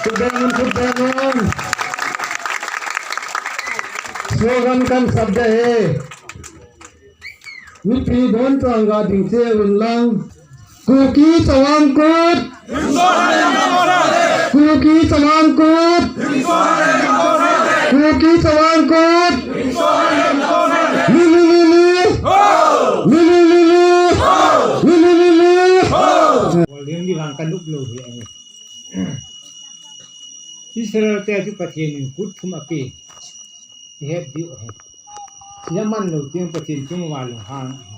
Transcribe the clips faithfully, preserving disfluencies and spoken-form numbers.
Khut beng un, khut beng un. Slogan kan sap ding ahi. Mipi don chang ga ding cheuvin lang. Kuki Chavang Kut. Kuki Chavang Kut. Kuki Chavang Kut. Li, li, li, li. Li, li, li, li. Li, li, li, li. Volume di vang ka nup lou hi. Israel te chu Pathen in kut thum ape. Ihet diu ahi. Iman lou teng Pathen chunga lunghan ahi.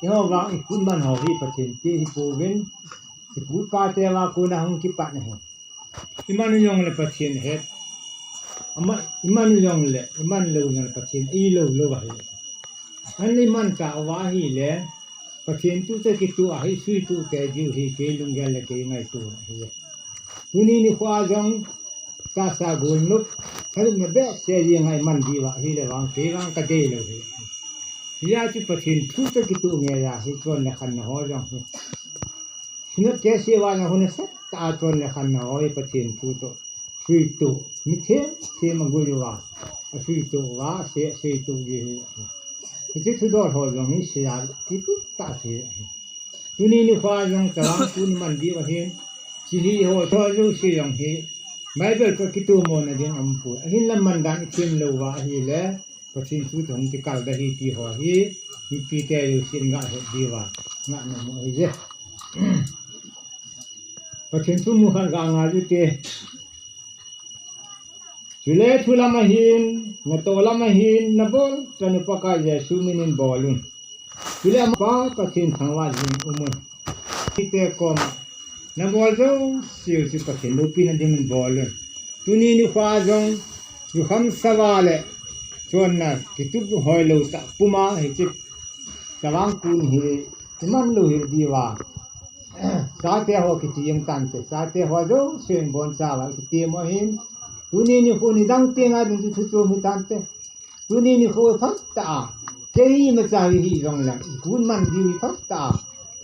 Eiho vang i kut man ho hi Pathen pe hi pouvin. I kut pa te va kona hung kipat ahi. Iman u jongle Pathen het. Ama, iman u jongle, iman lou jongle Pathen i lou lou ahi. An le iman ta uva ahile, Pathen thu toh kitoh a hi suitoh te diu hi kei lunggel le kei ngaito ahi. Tuni nikho jong tahsa golnop, thanopna behseh jeng a iman diu ahile vang kei vang ka dei lou hi. Hijeh chun Pathen thu toh kitoh ngei a hi chon le khanna ho jong hi. Sunat kei se va na hon sat ta chon le khanna ho hi Pathen thu toh. Suitoh, mi them them a gui uva, a suitoh uva, a se, a suitoh ji hi. Hiche thudol ho jong hi sia, ti tu ta ti. Tuni nikho jong Chavang Kut ni man diu ahin, hiche hi ho, ho jouse jong hi, Bible toh kitomona ding aum poi. Ahinla man dan i them lou uva ahile, Pathen thu toh hung kikal da hi ti ho hi, mipi te jouse in ga het diu va, ngah nom u ahi je. Pathen thu mun khat ga ngai u te. Chule thu lam ahin, natoh lam ahin, nabol chan u Pakai Jesu min in bol un. Chule ama Pa Pathen thangvah in um un. Hiti koma, nabol jouse u chu Pathen loupina dingin bol un. Tuni nikho jong, jukham sava le, chonna kitup hoilou tah puma hiche Chavang Kut hi, iman lou hel diu va. Chate ho kiti jeng tante, chate ho jouse in boncha uva kiti mo hin. Tuni nikho nidang tenga ding chu thu chom hi tante. Tuni nikho phatah a, kei imacha hi hih jongleng, i kut man diu hi phatah a,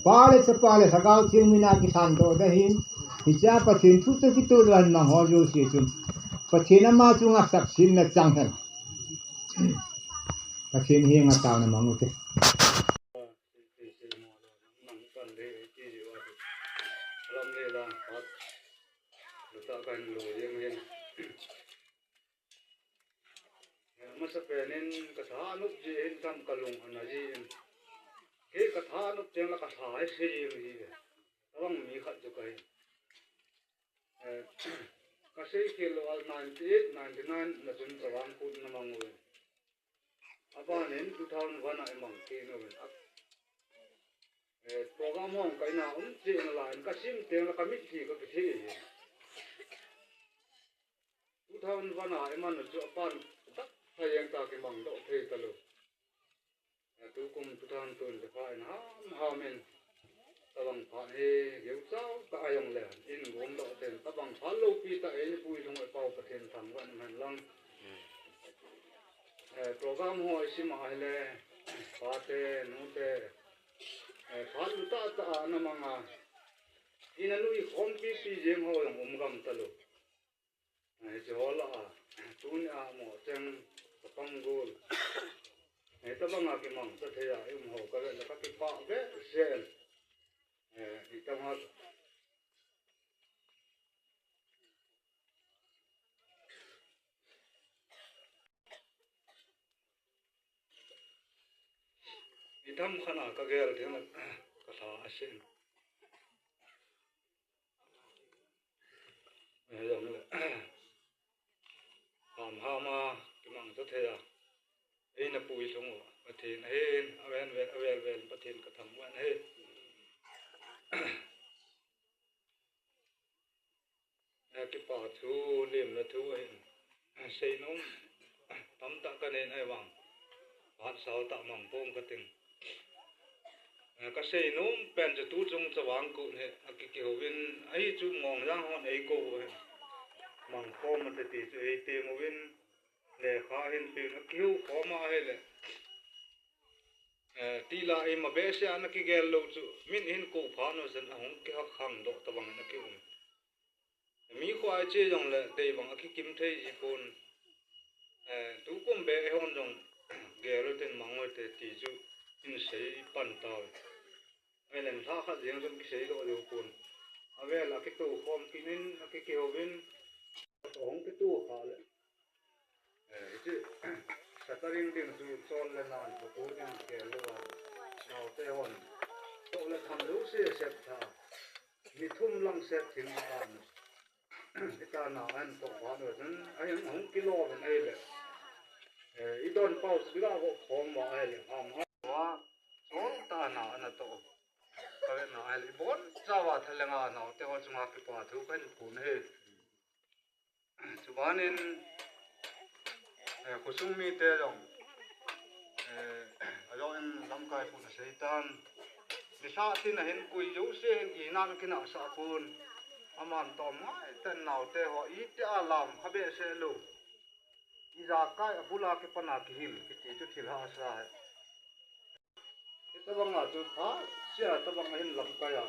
Pa le Chapa le Lhagao Theng mina kilhan doh da hin, hiche a Pathen thu toh kitoh lou a mang ho jouse chun, Pathen ama chunga sapsetna chang hen. Pathen henga taona mang u te. Masapen in ka thanop jeh in tam ka lung ana jin. Kei ka thanop teng le ka tha hi sei jing ji. Tabang mi khat chu ka hi. Eh, ka sei khel lou a ninety eight, ninety nine na chun Chavang Kut na mang uvin. Aban in two thousand one a i mang kit uvin. Eh, program hong ka ina um cheh na lai in ka sim teng le ka mitlhi ka kithi. Two thousand one a i man u chu apan tak pha jeng ta kimang doh thei talou. Eh, tukum two thousand twenty-five in ham ham in tabang phat hi geu chau ta a jong le in gom doh ten tabang phat loupi tah in pui lhung e pau Pathen thangvah in hen lang. Eh, program ho i sim a hile, pate, nute, eh, phat lu tah tah a na mang a, ina nuikhompi pi jeng ho jong um gam talou. Eh, hiche ho lah a, tuni a mo cheng, kapang gol. Eh, tabang a kimangcha thei a i um ho ka vet le ka kipah behseh. Eh, i tang hat. I tham khat a ka gel ding le, ka tha a sin. Eh, jong le. Ham ham a, kimangcha thei a. Eina pui lhung u, Pathen ahin, avel vel, avel vel, Pathen ka thangvah in ahi. Eh, kipa thu, limna thu ahin. Eh, seinom tamtah ka nei in ahivang, phat sal tah mang pong ka ting. Eh, ka seinom pen chu tuchung Chavang Kut hi, a ki, kihou vin, ahi chu Mongjang hon eikou u ahin. Mang pong ate ti chu ei tem uvin, lekha hin pen a kihou khom a ahile. Eh, ti la ima behseh a na kigel lou chu, min hin kou phat u sen ahung kihak khang doh tabang in a kium. Mi Tua che jong le dei bang a kikim thei ji pon. Eh, tukum be e hon jong gel u tin mang u te ti chu in sei pan tau. Ai len lha khat jeng jong kisei lo lo pon. A vel a kitu khom kinin a ki kihovin. Hong kitu kha le. Eh, hichu, shuttering ding chu chol le nan, buku ding kel le van. Naote hon. Toh le tham lo se set tha. Ni thum lang set thing a an. Ita na an toh ba no chun, ai hung kilo ben ai le. Eh, i don pau chu ga go khom ba ai le. Ham ha. Wa, chol ta na an toh. Ka ve na ai le. Bon, cha wa tha le nga naote hon chunga kipa thu kan pu ne. Chubanin, eh, khosung mite jong, eh, a jong in lamkai pun a sei tan. Nisa tin a hin kui jouse hin inan kinahsah pon. Aman tom ngai ten naote ho iti a lam kha behseh lou. Ijakai a bula kipana kihil, kiti chu thil hahsa ahi. Hitabang a chu pha sia tabang a hin lamkai a,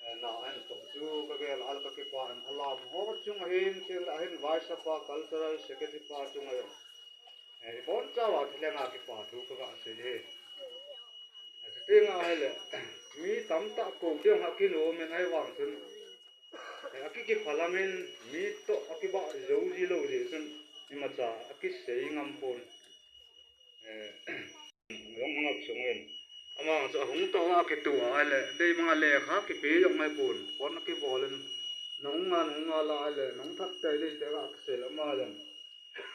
eh, na a hin toh chu ka gel a ka kipa in a lam ho chung a hin, cheng le a hin vaisapa cultural secretary pa chung a jong, eh, i bon chau a thileng a kipa thu ka ga sei e. Eh, chuteng a hile, mi tamtah ko ding a kinom in ahivang chun, eh, a ki kiphalam in mi toh a kibah jou ji lou jeh chun imacha a kisei ngam pon. Eh, Jong hung ap sung in. Amang chu ahung toh a kitu a ahile, dei bang a lekha kipe jong ngai pon. Phone a kibol in, nahung nga, nahung nga la ahile, nahung that tei dei te ga kisel ama jong.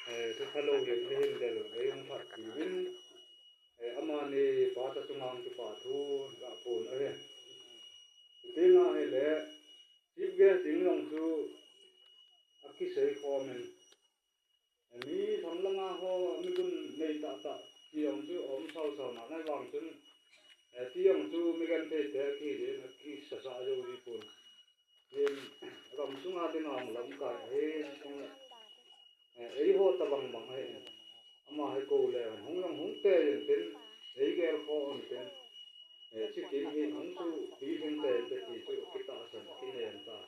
Eh, thu phalou hin, hin del, ei hung that pi vin. Eh, amani pa ta chunga hung kipa thu ga pon ahi. Chuteng ahile, chief guest ding jong chu akisei khom in. Mi lhang langa ho, mi gun nei tah tah, ti jong chu um sau sau na, ahivang chun, eh, ti jong chu mi genthei te, ki din, ki sasa jou ji pon. Tin, ram sunga ding a hung lamkai, eh, sung, eh, eiho tabang bang, eh, ama hi ko le, hung jong hung te jin tin, ei gel kho un tin, eh, chikim hi hung chu, pi hin te, te ti chu, kitahsan, kinem ta.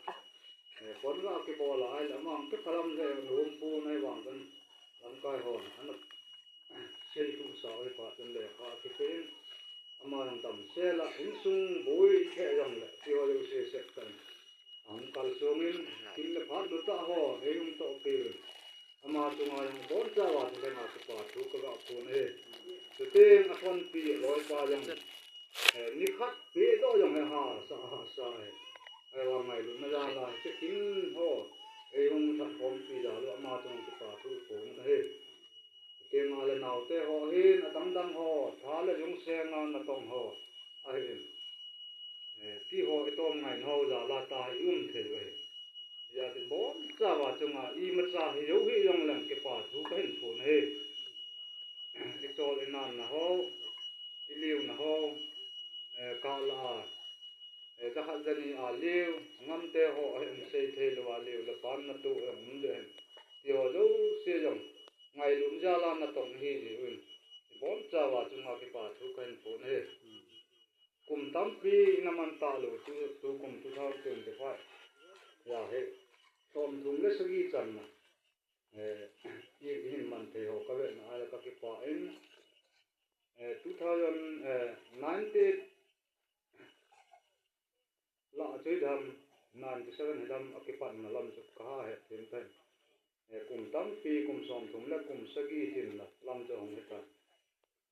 Eh, phone ga kibol a, ahile amang kiphalam le lhum pon ahivang chun lamkai hon ana sei thu sa u hi pa chun lekha kipe in ama jong damsel a insung boi the jong le ti ho jouse sep tan. Ahung kalsong in thil le phat lu tah ho ei hung toh pi in ama chunga jong bon chau a thileng a kipa thu ka ga pon e. Chuteng a phonpi loipa jong, eh, nikhat pe doh jong he hahsa, hahsa e. Ahivang ngailutna jal a, hiche kin ho, ei hung that khompi jal u ama chunga kipa thu phong ahi. Kei nga le naote ho hin, adang dang ho, tha le lungsenga natong ho, ahin. Eh, ti ho i tom ngai nau jal a ta i um thei u ahi. Hijeh a ti bon chauva chunga imacha hi jou hi jong leng kipa thu kahin phong ahi. I chol i nanna ho, i liuna ho, eh, kah la a, eh, jakhat jani a liu, ngamte ho, eh, um sei thei lou a liu, le pan natoh, eh, um le hen. Ti ho jouse jong, ngailutna jal a natong hi ji uvin. Bon chauva chunga kipa thu kahin phong ahi. Kum tampi ina man talou, tu, tukum two thousand twenty-five. Hia hi, somthum le sagi channa. Eh, i, i hin man thei ho ka vetna a le ka kipah in, eh, two thousand, eh, nineteen la chu hi dam, ninety-seven hi dam a kipatna lam chu ka ha het thim tai. Eh, kum tampi, kum somthum le kum sagi hinna lam chu hung hi ta.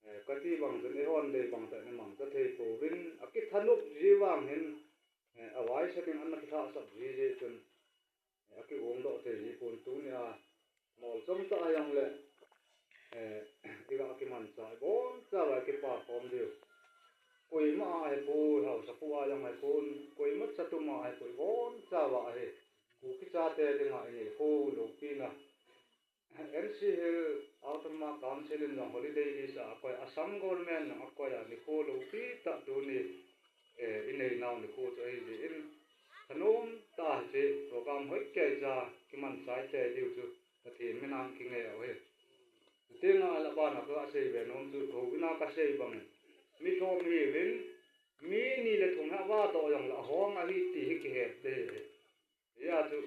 Eh, kati bang chun eihon dei bang tah in i mangcha thei pouvin, a kithanop ji vang hin, eh, a vaisa ding ana kilhahsap ji jeh chun, eh, a kigong doh thei ji pon tunia, molchom tah a jong le, eh, i ga kimanchah, i bon chauva i kipa khom diu. Koima a hi poi, haosapu a jong hi pon, koima chatum a hi poi, i bon chauva hi. Kuki chate dinga i nei kho loupina. N C Hill Autonomous Council in jong holiday list a akoi, Assam government in jong akoi a, nikho loupi tah tuni, eh, i neinau nikho chu ahi jeh in, thanom tah a hiche program hoi keicha kimanchai tei diu chu Pathen min a kinge u ahi. Chuteng a la ban a ka sei be nom chu, houin a ka sei bang in, mi lhom hiuvin, mi ni le thum hi ava doh jong le ahong ahi ti hi kihet ding ahi. Hijeh a chu,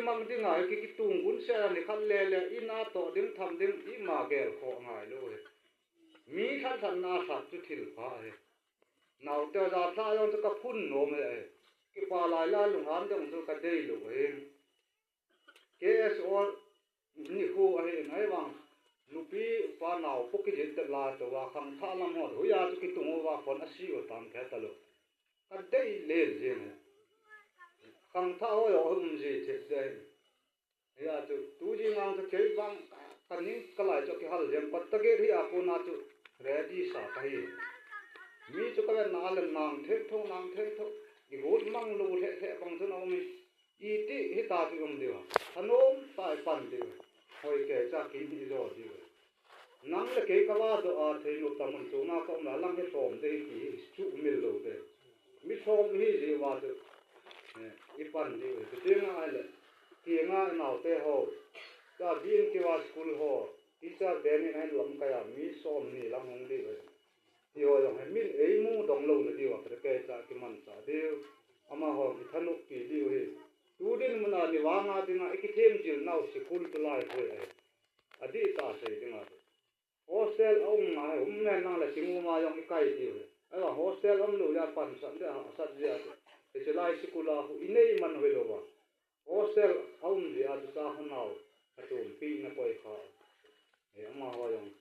Mang ding a hi ki, kitung gun se a ni khat le le, in a toh ding tham ding, ima gel kho ngai lou hi. Mi than than na khat chu thil pha hi. Naote ja tha jong chu ka phun nom hi. Kipa lai la lunghan dong chu ka dei lou hi. K S O nikho ahi ngai vang. Nupi pa nao pu kijil te la to va khangthah lam ho. Huya chu kitung uva phone a si u tam khe ta lou. Ka dei lel jeng e. Khangthah ho jong um ji thei dei. Hia chu, tu jing ang chu kei vang ka ning ka lai chu kihal jeng pat ta ge hi a puna chu ready sa ka hi. Mi chu ka ven na le nang thei tho, nang thei tho. I got mang lou le le bang chu na um. I ti hi ta chu um diu. Thanom ta i pan diu. Hoi ke cha ki ni jo diu. Nang le kei ka va doh a, thei nu ta mun chu ma ka um la lang he som de hi ti hi chu mil lou de. Mi som hi ji va chu. Eh, i pan diu. Ti ti nga le. Ti nga naote ho. Ka bin ki va school ho. Teacher de ni nai lam ka ya mi som ni lam hung diu. Ti ho jong he min ei mu dong lou na diu a, ka ke cha ki man cha diu. Ama ho ki thanop pi diu hi. Tu din mun a ni vang a ding a, i ki them jil nau school tu lai hoi ai. A di ta sei ding a. Hostel a um ngai, um ngai nang le sing um a jong i kai diu. Ai va hostel um lou le a pan sat le a sat le a. Te che lai school a hu i nei man hoi lou va. Hostel a um le a tu sa hu nau. A tum pi na koi kha. E ama ho jong.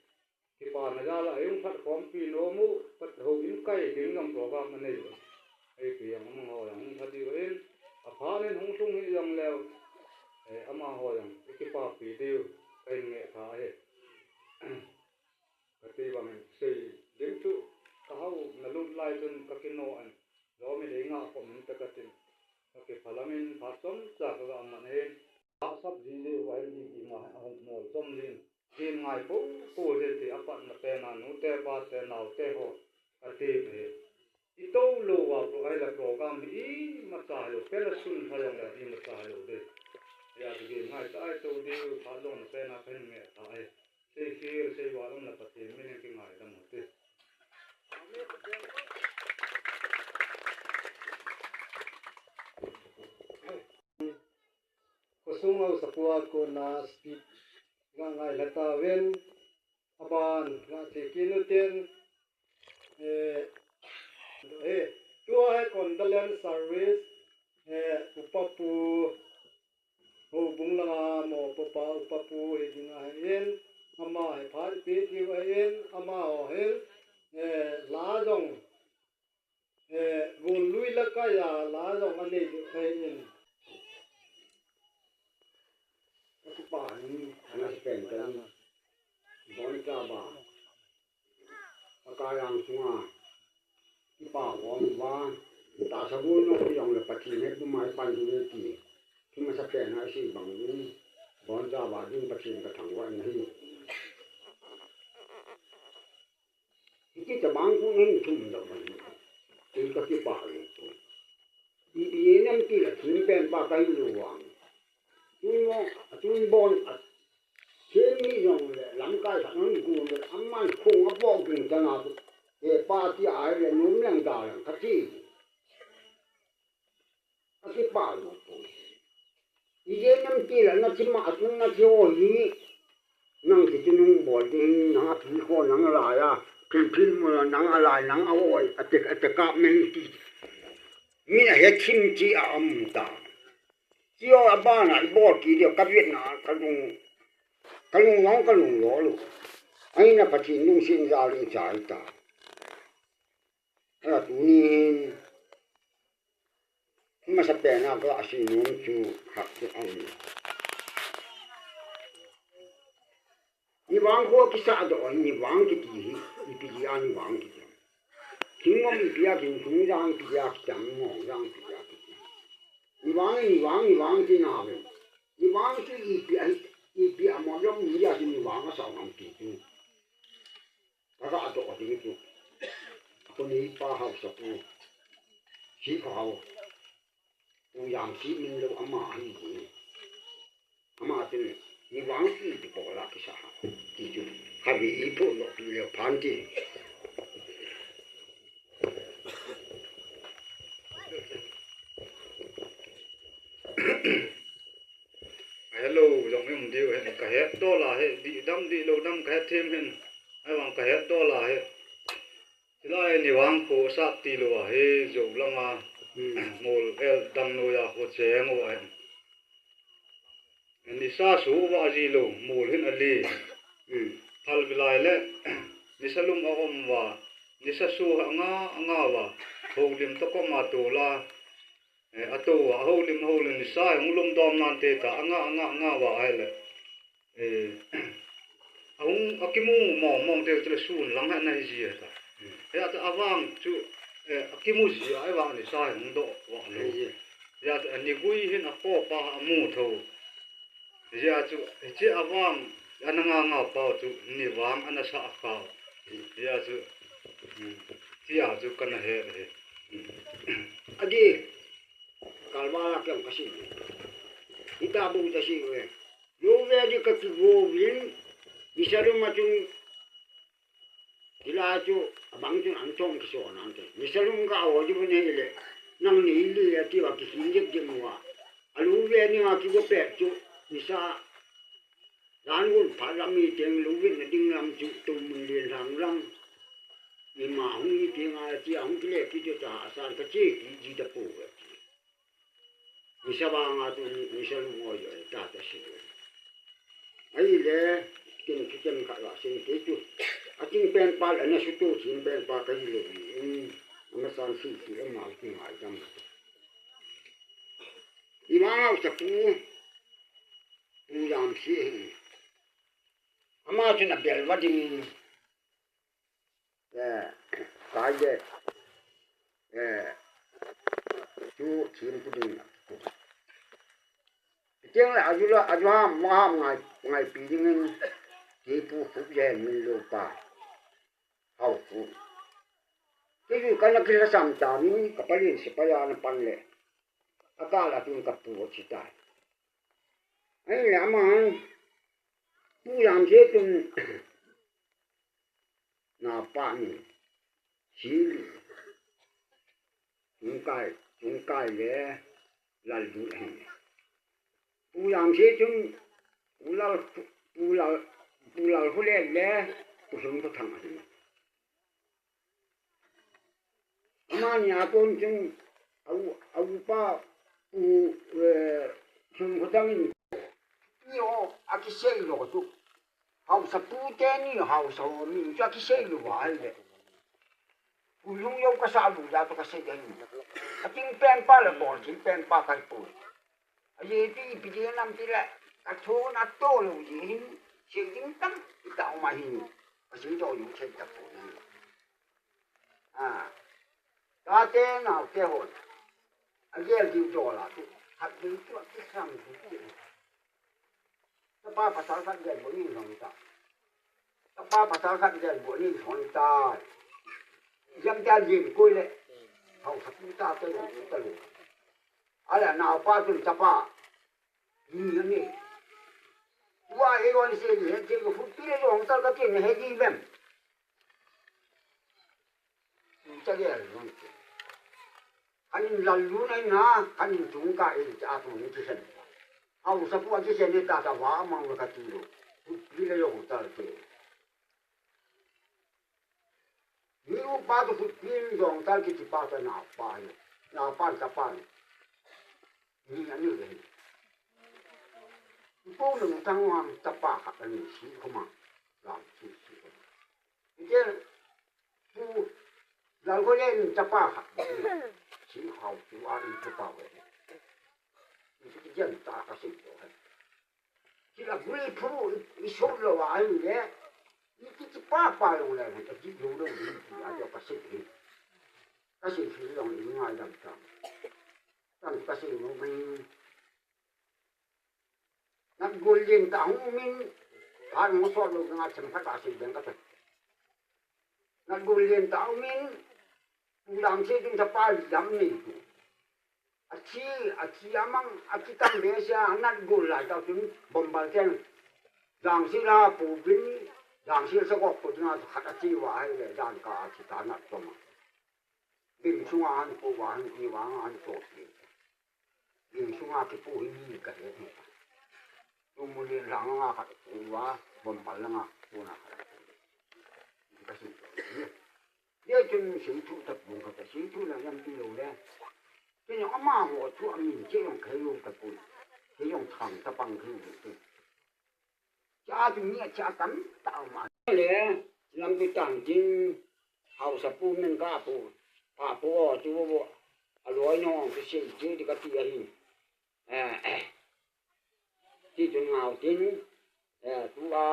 Kipa na ja la, a jong phat khom pi nom u, pat ho in kai ding jong program a nei. Ei pi jong um ho jong hung pha diu in, a pha nen hung sung hi jong leu. E ama ho jong, i kipa pi diu, kai nge tha he. Ka ti bang in, sei ding chu, ka hau na lut lai chun ka kino an, lo mi dei nga ko min ta ka tin. Ka ki pha lam in, pha chom cha ka ga man he. Pha sap ji le, wa in di di ma, a hong mol chom din. Din ngai po, po de ti a pat na pe na, nu te, pa te, nau te ho. Ka ti he. I to lou va pro ai la program hi i ma cha lo, pe la sun pha jong la i ma cha lo de. Ya ti ngai ta ai to de, pha jong na pe na pen nge ta ai. Sei feel, sei wa lam la Pathen min in ki ngai lam u te. Khosung hausapu a kona speech nga ngai la ta ven, aban nga che kinu ten, eh, eh, tua he condolence service, eh, upa pu, Houbung langa mopopa upa pu hi ding ahin, ama hi phat ipi diu ahin, amaho hin, eh, la jong, eh, Gollui lakai a la jong anei diu ahin. Ka kipa in, ana pen kan, bon cha ba. Pakaiang sunga kipa khom uva, tahsa gol nung jong le Pathen hetna mai pan ding ti. Thil masa pen a isei bang in, bon cha ba ding Pathen ka thangvah in ahi. Hiti tabang khu in thum lou bang in. Tin ka kipa in. Ipi inem ti la thim pen pa ka hi lou vang. Tun mo, tun bon, a, thim ni jong le, lamkai khat nung gu le, aman khung a bok ding ta na tu. E pa ti ai le, num leng da leng ka ti. Ka kipa lou tu. Ije nam ti la na ti ma, a tun na ti o hi. Nang kiti nung bol ding, nang a pi ko, nang a lai a, thil thil mu la, nang a lai, nang a oi, a tek, a tek a men ti. Min a he thim ti a um ta. Ti o a ban a, i bol ti dia, ka vet na, ka lung, ka lung long, ka lung lo lo. Ai na Pathen lungset jal in chai ta. A tunin, masa pen a ka sei nom chu khat chu ahi. Ni vang kho kisa doh, ni vang kiti hi, ipi a ni vang kiti. Thingmom ipi a kium, thing jang ipi a kitam, ngong jang ipi a kiti. Ni vang, ni vang, ni vang ti na ve. Ni vang ti ipi a, ipi a mo jong ni a ti ni vang a sa ngam ti tu. Ka ga doh ding chu. Ko ni pa hausapu. Si ko hau. Pu Yamsi min lo ama hi ni. Ama tin ni vang ti ti po la kisa ha. Ti chu. Ha vi i po lo pi le phan ti. Diu hin kahet dola hi, dihdam dihlou dam kahet them hin. Ahivang kahet dola hi. Hilai ni vang kho sat tilou a hi, jou langa. Hmm. Mol el dam noiya kho cheng uva hin. Nisa su uva jilou, mol hin ali. Hmm. Phalbi lai le, nisa lum a um uva. Nisa su anga, anga uva. Houlim toh koma tola. Eh, ato uva, houlim, houlim nisa, hung lum dom nante ta, anga, anga, anga uva ahile. Eh, ahung, akimu mong mong te chule sun lang ha na hi ji ta. Hia ta avang chu, eh, akimu ji a, ahivang nisa hung doh uva lou. Hia ta ani gui hin apo pa amu tho. Hia chu, hiche avang, ana nga nga pau chu, ni vang, ana sa a kau. Hia chu, hmm, tia chu kana he he. Hmm. Adi, kalvala kiang kasi. Ita bu ta si we. Lou ve di kati go vin, nisa lum a chun, Hilai chu, abang chun an chom kiso nante. Nisa lum ka ho chu bu nei le. Nang nei le ati uva kisin jep jep uva. Alu ve ni a kigo pet chu. Nisa. Lan gun phat lam mi teng lu vin na ding lam chu tum mun lien lang lam. Ima hung ni teng a ti a hung kile ki chu ta ha san ka che ki ji ta po. Nisa vang a tu ni, nisa lum o jo, ta ta si. Ahile, kin kiken ka la sin te tu. Ating pen pa la na su tu, ting pen pa ka hi le. Hmm, ama san si si, ama ki ngai dam. Ima ngau sa pu, pu yam si. Ama chu na bel va ding. Eh, kai de. Eh, chu thim pu ding na. Tiang le aju la, aju ham, mo ham ngai, ngai pi ding in. Ti pu khup je min lo pa. Hau pu. Ti ju kana kila sam ta min, ka palin si pa ya na pan le. Aka la tun ka pu chi ta. Ai le ama. Pu yam je tun. Napa ni, sili, chungkai, chungkai le, lal du ahi. Pu yam se chun, pu lal, pu lal, pu lal hu le le, pu sung pu thang ahi. Amani a kon chun, au, au pa, u, eh, chun khotang in. Ni o, akisei lo tu. Hausa pu te ni hausa o min chu akisei lo va le. U lung yo ka sa lu ya to ka sei ga ni. Ating pen pa le bol, ting pen pa kai pu. Aye ti pi ti nam ti le. Ka thon a to lo ji hin. Sei ding tam, i ta o ma hin. Ka sei to yu sei ta pu ni. A, tate naote hon. Agel diu dola tu. Khat diu tu, kisam diu tu. Tapa pasal khat gel bo ni hon ta. Tapa pasal khat gel bo ni hon ta. Jam ta jin koi le. Hausa pu tate hon ta lo. Ala naopa tun tapa. Ni ni. Wa e wan se ni he ke ko fu pi le hon ta ka ke ne he di bem. Chagel lun. Khanin lal lun ahi na, khanin chungkai in cha tu ni kisen. Hausa pu a kisen ni ta ta va mang ka ti lo. Pi le yo tal te. Ni u pa tu pi ni jong tal ki ti pa ta na pa ni. Na pa ta pa ni. Ni ani le. Pu nung tang wan ta pa kha ni si ko ma. Lam si si ko ma. Ije, pu, lal ko le ni tapa kha. Si khau tu a ni tapa we. Ije ta ka si to hai. Si la gui phu i so lo wa ai le. Ni ki ti pa pa lo le, ta ki lo lo ni ti a jo ka si ni. Ka si si lo ni ngai dam ta. Tam ka si lo ni. Nat gol lien ta hung min, phan hung sot lo nga chem khat a sei ding ka te. Nat gol lien ta hung min, u lam sei ding ta pa lam nei tu. A thi, a thi a mang, a thi tam be sia, nat gol lai ta tun, bombal ten. Dang sei la pu bin, dang sei sa gok pu ding a khat a thi wa ai le, dang ka a thi ta nat to ma. Bin sunga han pu wa han ki wa han to pi. Ding sunga kipu hi ni ka he. Muli langa khat uva, bom mal langa, tuna khat. Ka si. Dia chun si thu tak bung khat, si thu la lampi lou le. Kei jong amaho thu amin che jong kei jong tapui. Kei jong thang tapang kei jong te. Cha tu ni cha tam ta ma. Le, lampi tan tin, hausa pu min ka pu. Pa pu o, tu bo. Aloi no, tu si, tu di ka ti ahi. Eh, eh. Ti tun ngau tin, eh, tua,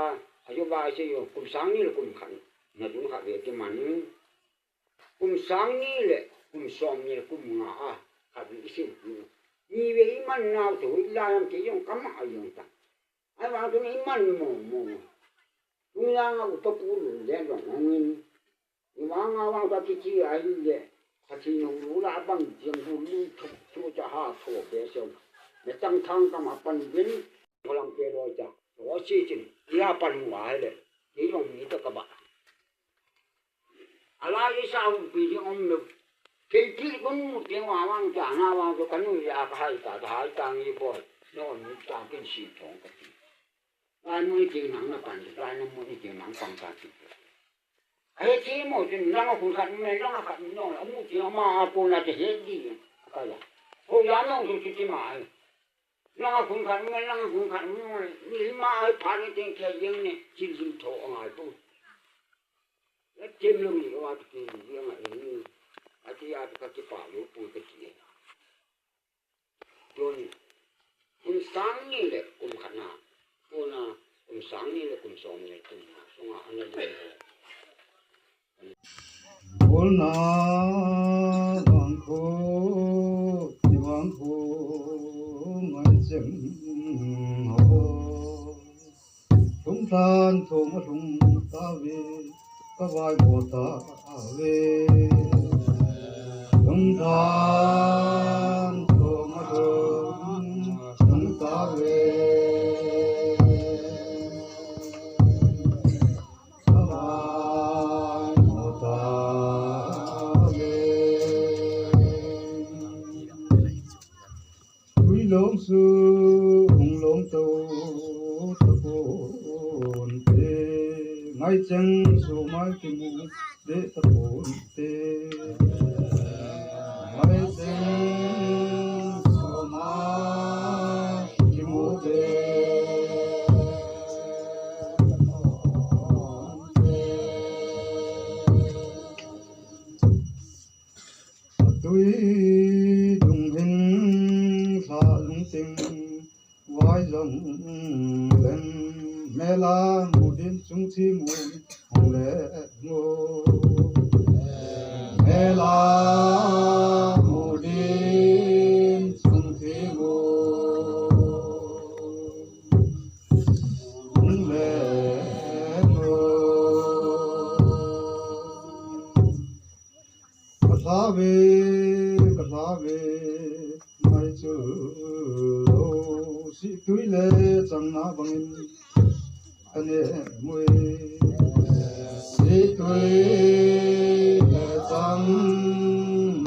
ajo ba se jo, kum sang ni le kum khat, na tun khat ve ti man. Kum sang ni le, kum som ni le, kum nga a, khat ve i sin. Ni ve i man nau to, i la lam te jong kama a jong ta. Ai vang tun i man mo mo. Tun la nga u to pu lu le jong ngin. Ivang a vang ka kiti ahile, Pathen hung lula bang jeng hung lu thu, thu cha ha tho be seo. Me tang thang kama pan vin, kolam ke lo cha. Lo si chin, ia pan hung ahile, kei jong mi ta kaba. Ala isa hung pi jing om me. Kei ti kun mu te wa vang cha na vang to kanu ya ka hai ta, ta hai ta ngi boy. No mi ta kin si thong ka ti. Lai mu ni ti nang na pan, lai na mu ni ti nang pang ka ti. Ahi ti mo, tin langa khun khat me, langa khat me, no, amu ti ama a ko na te he di, kaya. Ko ya no, tu ti ma ai. Langa khun khat me, langa khun khat me, no, ni ma ai pha ni teng ke yeng ne, ti lu tho ngai pu. Ya tem lo ni, wa ti yeng ai ni. Ati ya ka ti pa lo pu ka ti. Tun, kum sang ni le kum khat na, tuna, kum sang ni le kum som ni le kum na, sunga ana ding le. Bol na vang kho, ti vang kho, ngai cheng ho. Lhung than thong a lhung ta ve, ka vai mo ta ve. Lhung than thong a lhung, lhung ta ve. Ka vai mo ta ve. Tui long su hung long to tapon te, mai cheng su mai kimu de tapon te. Mai cheng su mai kimu de tapon te. Tui dung hin lha lung ting vai jong leng mela mu din chung thi mu hung le ngo. Mela mu din chung thi mu hung le ngo. Ka lha ve, ka lha ve, mai chu lo, si tui le chang na bangin ka ne mui. Si tui le chang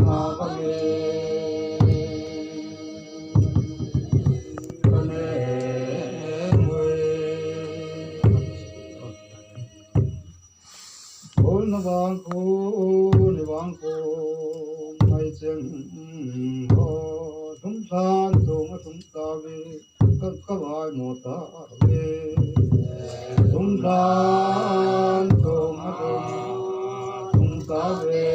na bangin ka ne mui. Bol na vang kho, ni vang kho, mai cheng ho, lhung than thong a lhung ta ve, ka, ka vai mo ta ve. Lhung than thong a lhung, lhung ta ve,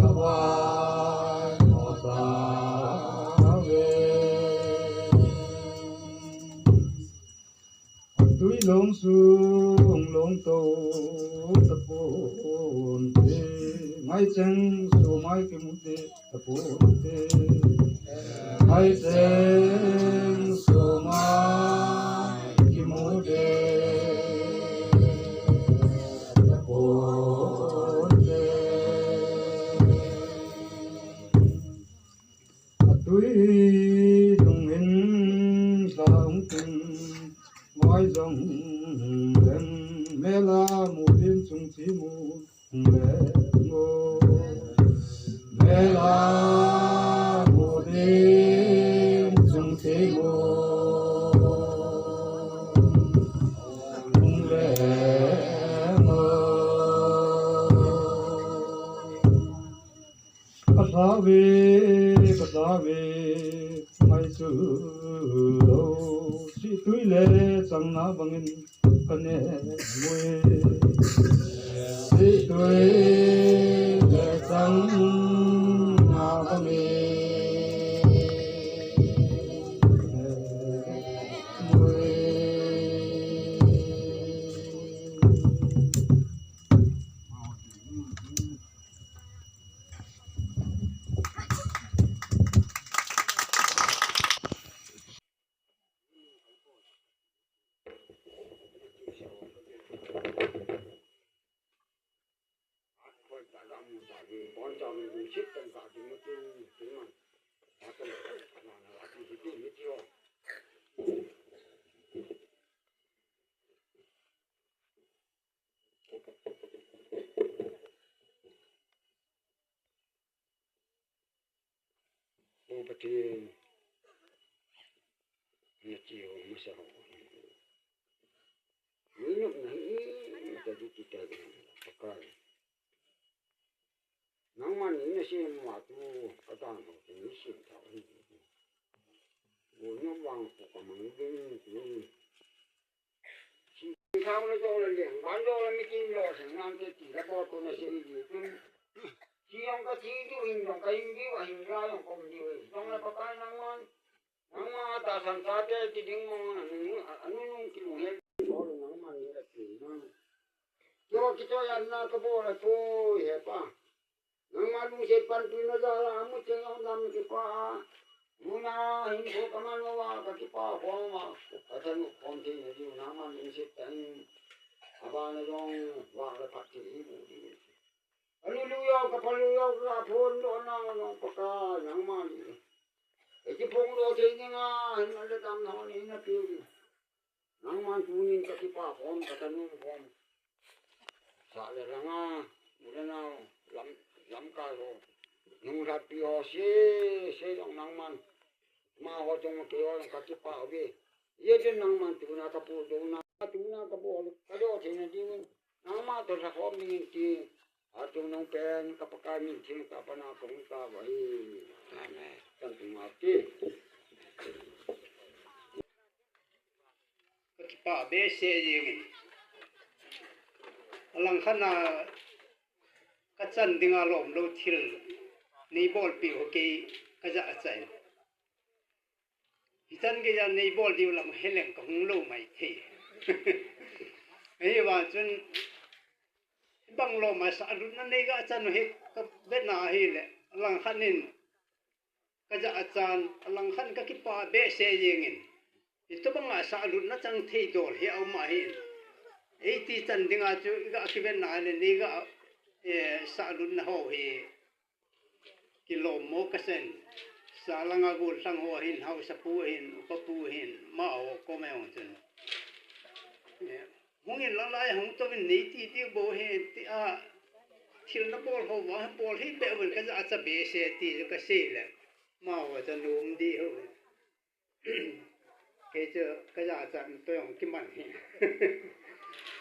ka vai mo ta ve. Tui long su hung long to tapon te, mai cheng su mai kimu de tapon te. Mai cheng su mai kimu de tapon te. Atui lung in sa hung ting, vai jong leng, mela mu din chung thi mu le ngo. Mela mu din Ka tha ve, ka tha ve, mai chu lo, si tui le chang na bangin ka ne mui. Si tui le chang na bangin mui. O Pathen, na chi ho masa ho. Ni nok na hi, ta du ti ta du, Pakai. Nangman ni na sem ma tu, ka dan ho, ni sem ta hi. O nok vang ko ka mang den, ni. Thao le jo le leng, ban jo le meeting lo, seng nang te ti le bo to na sei di tun. Thi jong ka thi diu, hin jong ka hin diu, a hin la jong ka um diu. Jong le Pakai nangman, nangman tahsan sa te ti ding mo, anu, anu nung kilunghel. Bo le nangman ni le ti na. Jo kito yan na ka bo le tu, he pa. Nangma lungset panpina jal a, amu cheng jong dam kipah a. Muna hinkho ka man uva ka kipah khom uva. Ka thanop khom thei na diu nangma lungset tah in. Abana jong vang le phat thei hi mu diu. Hallelujah, ka Hallelujah, ka phon doh na jong Pakai nangma ni. Ei kiphong doh thei ding a, hin le dam na hon hin na pe. Nangman tunin ka kipah khom, ka thanop khom. Sa le ranga, u le nao, lam, lamkai ho. Nung lhatpi ho, se, se jong nangman. Ma ho jong kei ho jong ka kipah uve. Ye chun nangman tuna ka pu, tuna, tuna ka bol, ka jo thei na ding. Nangma toh lha khom ding in ti. Atung nung pen ka Pakai min theng tah a pat na kong ta uva hi. Amen. Kan tung a ti. Ka kipah behseh jeng in. Alangkhat a ka chan dinga lom lou thil nei bolpeh u kei ka jachat in. Hichan geiya nei bol diu lam heleng ka hung lou maithei. Ahivang chun, hibang lom a sahlutna nei ga chan u hi ka vetna ahile, alangkhat in ka jachat, alangkhat in ka kipah behseh jeng in. Hitobang a sahlutna chang thei dol hi aum ahin. Eiti chan dinga chu i ga kivetna ahile, nei ga, eh, sahlutna ho hi kilom mo ka sa in, sa langa gollhang ho ahin, haosapu ahin, upapu ahin, amaho koma jong chun. Eh, hung in lang lai hung tou vin nei ti ti bou ahi ti a, thil na bol ho uva, bol hih beh uvin ka jachat behseh ti chu ka sei le, amaho chu anom deh u. Kei chu ka jachat na toh jong kiman hi.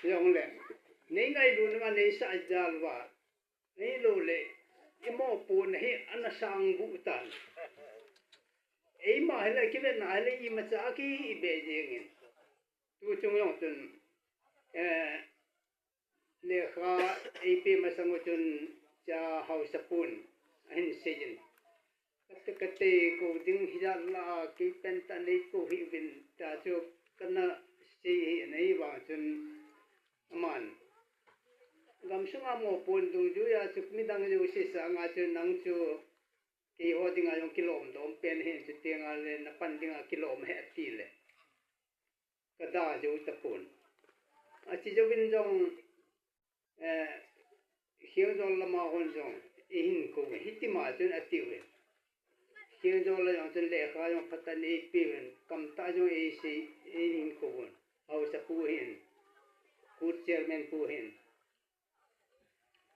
Jongle, nei ngailut uva, nei sah jal uva. Ahilou le, i mopohna hi ana sang buh tan. Eima hile, kivetna hile, imacha a ki be jeng in. Tu chung jong chun, eh, lekha eipe masang u chun cha haosapun ahin sei in. Kate, kate kou ding hijat lah a, kei pentah nei kou hih uvin, ta chu kana sei hi, ahivang chun aman. Gamsunga mopohna dungjuia chu midang jouse sanga chu nang chu keiho dinga jong kilom dom pen ahin, chuteng le na pan dinga kilom ahi ati le. Ka da jou tapon. Achi jouvin jong, eh, Khengjol lama hon jong, eihin kou, hitima chun ati uvin. Khengjol la jong chun lekha jong phatah in eipe uvin, kamtah jong eisei, eihin kou uvin. Haosapu hin, Kut chairman pu hin.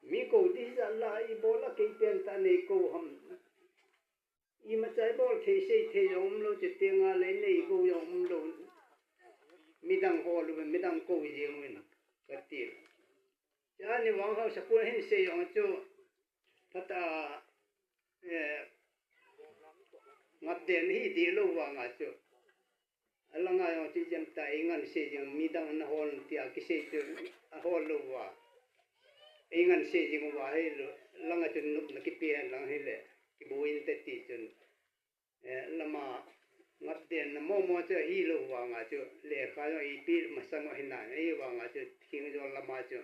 Mi kou ding hijat lah a ibol a kei pentah nei kou ham. Imacha ibol thei sei thei jong umlou, chuteng le nei kou jong umlou. Midang hol uvin, midang kou jeng uvin, kati. Chani vang haosapu hin sei jong chu, phatah a, ngap den hi di lo vanga chu. Alanga jong chu jem ta, ei ngan sei jing, midang na hon tia kisei chu ahol lo va. Ei ngan sei jing va hi lo, langa chun nupna kipi hen lang hi le, kibuin te ti chun. Eh, lama ngap den na momo chu hi lo vanga chu, lekha jong ipi masang hi nan, ei vanga chu, thing jong lama chu.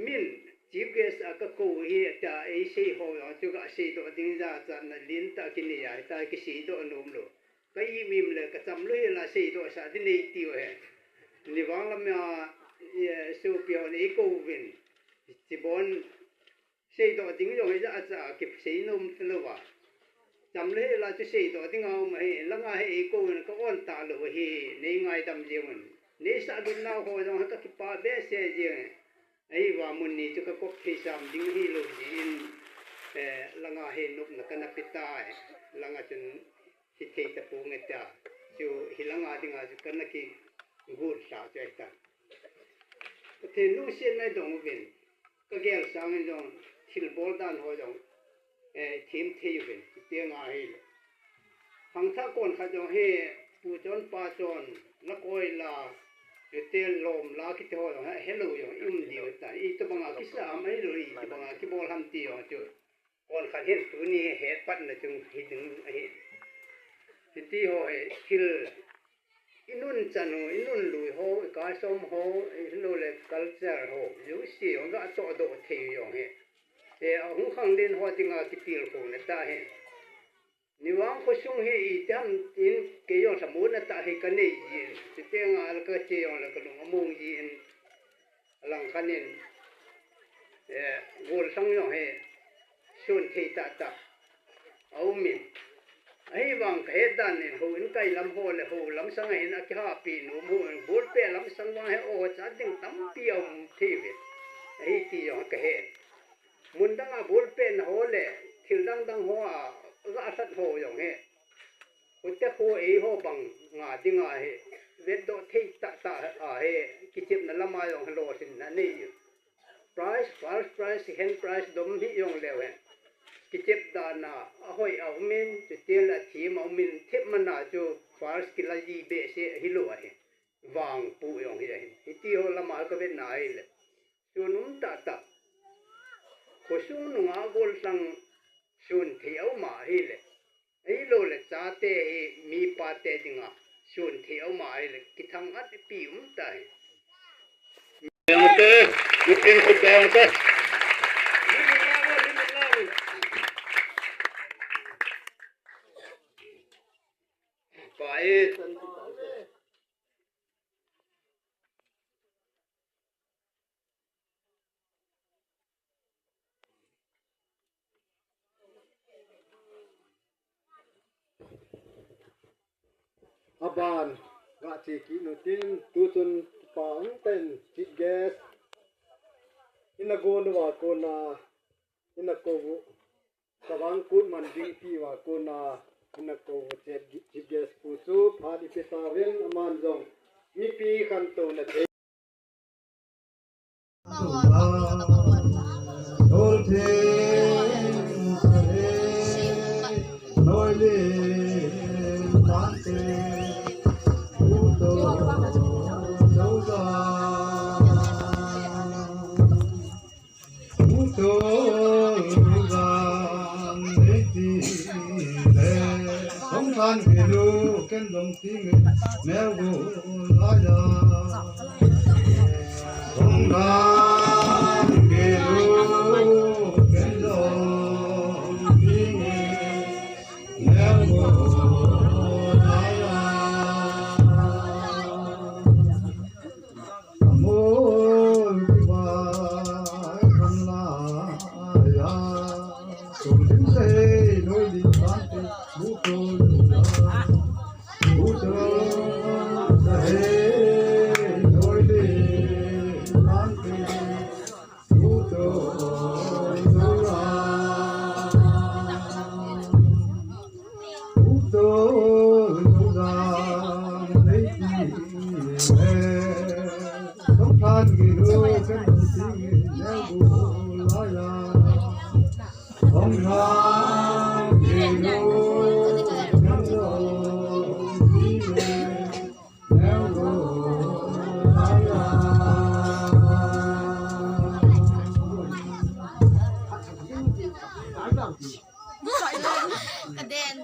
Min, chief guest a ka kou hi, ata ei sei ho jong chu ka sei doh ding ja cha na lin ta ki nei a, ta ki sei doh nom lo. Ka imim le ka cham lo hi la sei doh sa di nei ti o he. Ni vang lam ya, eh, sopi ho nei kou vin. Chibon, sei doh ding jong hi ja cha ki sei nom lo va. Cham le la chu sei doh ding a um hi, langa hi ei kou in ka on ta lo hi, nei ngaidam jeng un. Nei sa dun nau ho jong ka kipa behseh jeng. Ahivang mun ni chu ka kop thei sam ding hi lo jin, eh, langa hi nopna ka na pe tai, langa chun hi thei ta pu nge ta, chu hi langa dinga chu ka na kigul sa chu ahi ta. Pathen lungset na dong uvin, ka gel sang in jong, thil bol dan ho jong, eh, thim thei uvin, ti nga hi. Hangtha kon khat jong hi, pu chon, pa chon, la koi la, chute lom la kiti ho jong, he, hello jong, i um diu ta, i to banga kisa am, hello, i to banga kibol ham ti jong chu. Kon khat hin tuni he pat na chung hi ding ahi. Hiti ho he, thil, i nun chan ho, i nun lui ho, i kai som ho, i lo le culture ho, ju si jong ga to do thei jong he. He, a hung khang len ho dinga kitil kho na ta he. Ni vang khosung hi itiam in kei jong thamuanna tah hi ka nei jin. Chuteng a la ka che jong la ka lung among jin. Alang khan in, eh, gol sang jong hi sun thei tah tah a um in. Ahivang ka het dan in houin kai lam ho le hou lam sang a hin a kihapi nom houin ball pet lam sang vang hi o cha ding tampi a um thei ve. Ahi ti jong ka het. Mun dang a ball pet na ho le, thil dang dang ho a, ga sat ho jong he. Kute ho ei ho bang nga ding a he. Vet doh thei tah tah a he, kichepna lam a jong he lo sin na nei. Prize, first prize, second prize dom hi jong leu he. Kichep dan a, a hoi a um in, chuteng le a thim a um in, thep man a chu first kila ji behseh hi lo a he. Vang pu jong hi a he. Hiti ho lam a ka vet na hi le. Sun um tah tah. Khosung nunga gol sang sun thei a um a hi le. Ei lo le chate hi mipa te dinga sun thei a um a hi le. Kithang at pi um ta hi. Beng te, lutin khu beng te. Pa e. Aban, ga che kit nu tin, tuchun pa ang ten chief guest. Ina go nu va kona, ina ko gu. Ka vang kut man ding pi va kona, ina ko gu chief guest pu chu, phat i pe ta ven aman jong. Mipi khantouna thei. Song khan kelu ken dong ting neu gu la ya. Song khan kelu ken dong ting neu gu la ya. Kaden.